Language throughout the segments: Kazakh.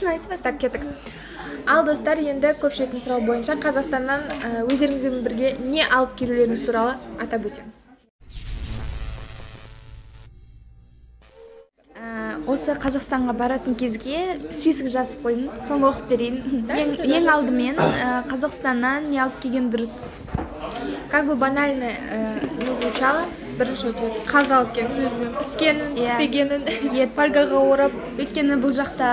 Басын айтшы, басын. Так, кеттік. Ал, достар, енді көпшіліктің сұрауы бойынша Қазақстаннан өздеріңізбен бірге не алып келулеріңіз туралы атап өтеміз. Осы Қазақстанға баратын кезге список жазып қойдым, соны оқып берейін. Ең алдымен Қазақстаннан не алып келген дұрыс? Как бы банально не звучало, бірінші очередь қаз алып келіңіз, өзінің піскенін, піспегенін, Ет. фольгаға орап. Өйткені бұл жақта,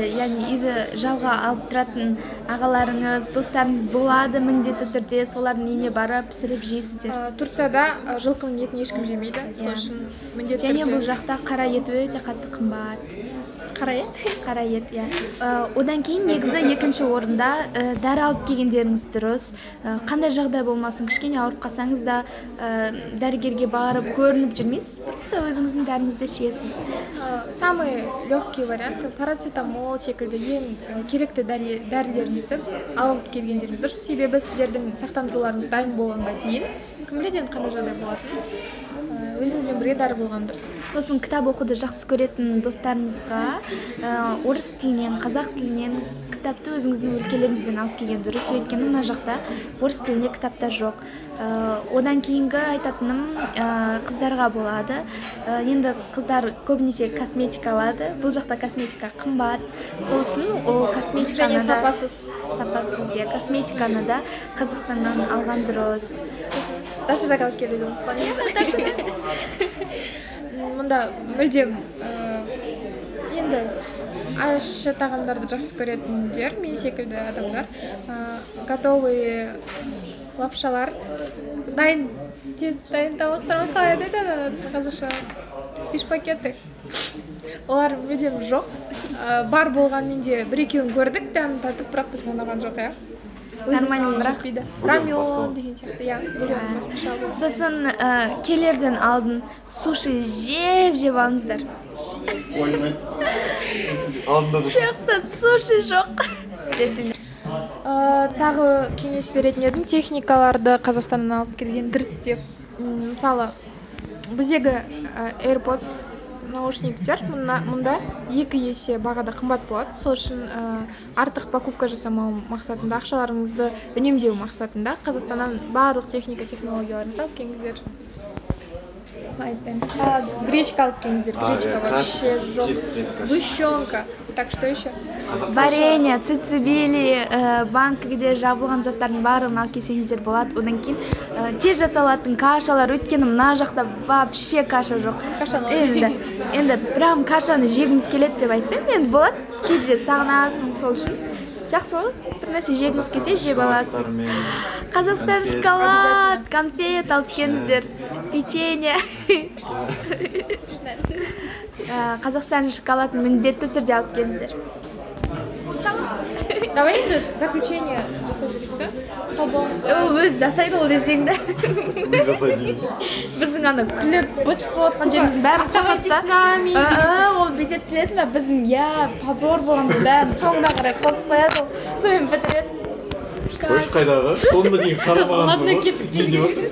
яғни үйді жалға алып тұратын ағаларыңыз, достарыңыз болады міндетті түрде, солардың үйіне барып пісіріп жейсіздер. Турцияда жылқының етін ешкім жемейді, сол үшін міндетті Және түрде. бұл жақта қара ет өте қатты қымбат. Қара ет? Қара ет, иә. Одан кейін негізі екінші орында дәрі алып келгендеріңіз дұрыс. Қандай жағдай болмасын, кішкене ауырып қалсаңыз да, дәрігерге барып көрініп жүрмейсіз, просто өзіңіздің дәріңізді ішесіз. Самый легкий вариант парацетамол секілді ең керекті дәрілеріңізді алып келгендеріңіз дұрыс, себебі сіздердің сақтандыруларыңыз дайын болғанға дейін кім біледі енді қандай жағдай болатынын. Өзіңізбен бірге дәрі болған дұрыс. Сосын кітап оқуды жақсы көретін достарыңызға, орыс тілінен, қазақ тілінен кітапты өзіңіздің өлкелеріңізден алып келген дұрыс, өйткені мына жақта орыс тілінде кітаптар жоқ. Одан кейінгі айтатыным, қыздарға болады. Енді қыздар көбінесе косметика алады. Бұл жақта косметика қымбат. Сол үшін ол косметиканы Және да сапасыз. Сапасыз, иә, косметиканы да Қазақстаннан алған дұрыс. Доширак алып келуді ұмытпаңыз. Мұнда мүлдем, енді ащы тағамдарды жақсы көретіндер, мен секілді адамдар, готовый лапшалар, дайын, тез дайын тамақтар ма, қалай айтады ана қазақша? Фиш-пакеты. Олар мүлдем жоқ. Бар болғанмен де бір екеуін көрдік, дәмін татып, бірақ бізге ұнаған жоқ, иә. Нормально, бірақ. Жетпейді. Бульон Рамен басқа. деген сияқты, иә, бульон басқаша болады. Сосын, келерден алдын суши жеп-жеп алыңыздар. Алдында да. Жақта суши жоқ. Десең. Тағы кеңес беретін едім, техникаларды Қазақстаннан алып келген дұрыс деп. Мысалы, біздегі, AirPods наушниктер мұнда 2 есе бағада қымбат болады. Сол үшін, артық покупка жасамау мақсатында, ақшаларыңызды үнемдеу мақсатында Қазақстаннан барлық техника, технологияларыңызды алып келіңіздер. Айтпаймын. Гречка алып келіңіздер. Гречка вообще Каша, жоқ. тез пісетін каша. Сгущенка. Так, что еще? Қазақстан. Варенье, цицибили, банкіде жабылған заттардың барлығын алып келсеңіздер болады. Одан кейін, тез жасалатын кашалар, өйткені мына жақта вообще каша жоқ. Кашаны Енді прям кашаны жегіміз келеді деп айтпаймын, енді болады, кейде сағынасың, сол үшін жақсы ғой, бір нәрсе жегіңіз келсе жеп аласыз. Қазақстан Конфет. шоколад, конфет алып келіңіздер, печенье. Қазақстан шоколадын міндетті түрде алып келіңіздер. Давай енді заключение жасап жіберейік та. Сау болыңыздар. Ол өзі жасайды ол десең де. Өзі жасайды деймін. Біздің ана күліп быт шыт болып жатқан жеріміздің бәрін Оставайтесь қосады да. с нами деген Ол бүйтеді, білесің бе, біздің, иә, позор болғанды бәрін соңына қарай қосып қояды ол. Сонымен бітіреді. Қойшы, қайдағы? Соңына дейін қарамағансың Ладно, ғой. кеттік. Не деп отыр?